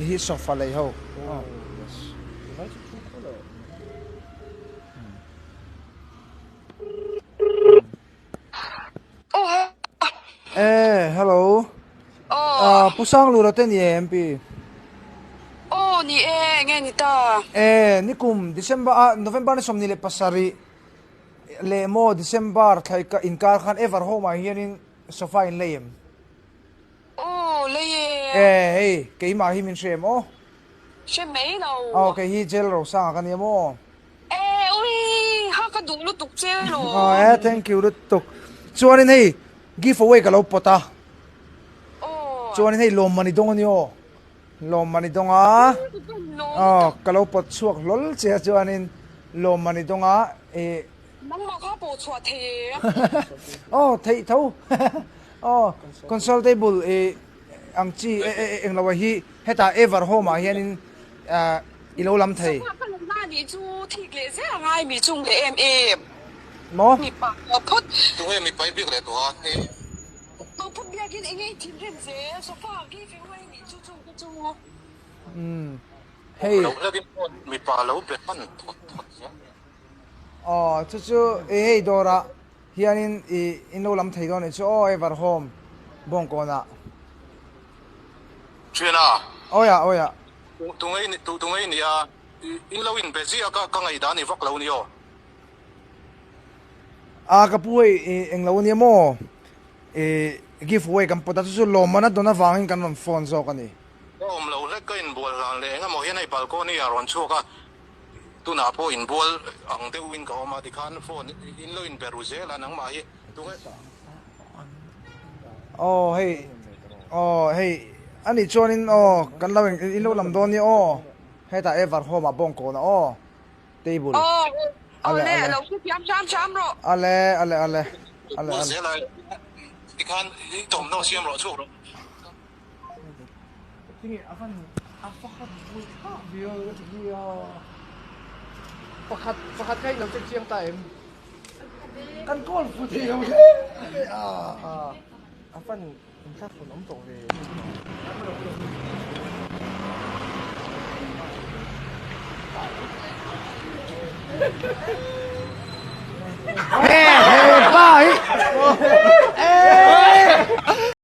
Hei hi sofa lei ho. Eh, hello. Ah, Pu Sanglura te ni em pi? Aw, ni e, enge ni ta? Eh, nikum December ah November ni 27 leh maw December thlai ka inkar khan Ever Home ah hianin sofa in lei em? Aw, lei e. Eh, hei, keimah hi min hre em aw? Hre mai lo. Aw, kei hi Jail Rosanga ka ni em aw? Eh, ui, ha ka duh lutuk che lo. Aw, eh, thank you lutuk. Chuanin hei, give away ka lo pawt a. Aw. Chuanin hei lawmman i dawng a ni aw. Lawmman i dawng a. Aw, ka lo pawt chhuak hlawl che a chuanin lawmman i dawng a. Eh. Nangmah kha pawh chhuah thei e. Aw, theih tho. Aw, console table i ang chi eng lo a hi hetah ever home ah hianin i lo lam thei. Sofa ka lo la nih chu thik leh zel a ngai mi chung leh em em. Maw? Mipa aw phawt. Tunge mipa i biak leh tawh a hei. Aw phawt biakin enge i thinrim zel sofa give away nih chu chung te chu. Umm hei. Lo hlakin phone mipa lo be hman thawt thawt zel. Aw chu chu i hei dawrah hianin i in lo lam thei dawn anih chu aw ever home bawngkawnah. Thiana. Awiah awiah. Tu ngei ni tu ngei nia in lo in be ziah ka ka ngaihdan i vak lo ni aw. A ka pu hei i englo ania maw i give away kan pawt a chu chu lawmman a dawn avangin kan rawn phone zawk a ni. Ka awm lo hlek ka inbual hlan leh engemaw hian hei balcony ah rawn chhuak a. Tunah pawh inbual ang deuhin ka awm a, tikhan phone in lo inbe ru zel a, nangmah hi tunge? Aw hei, aw hei anih chuanin aw kan lo in lo lam dawn nia aw, hetah ever home ah bawngkawn ah aw table. Aw ale ale lo hrethiam hram hram rawh. Ale ale ale ale ale. Zel a, tikhan i thawmhnaw siam rawh chhuak rawh. Tinge a van a pakhat pui thlah viau ka ti hi a. Pakhat pakhat kha i lo check chiang ta em? Kan call fu thei lo hle mai a. A van inthlahrun awm tawh ve.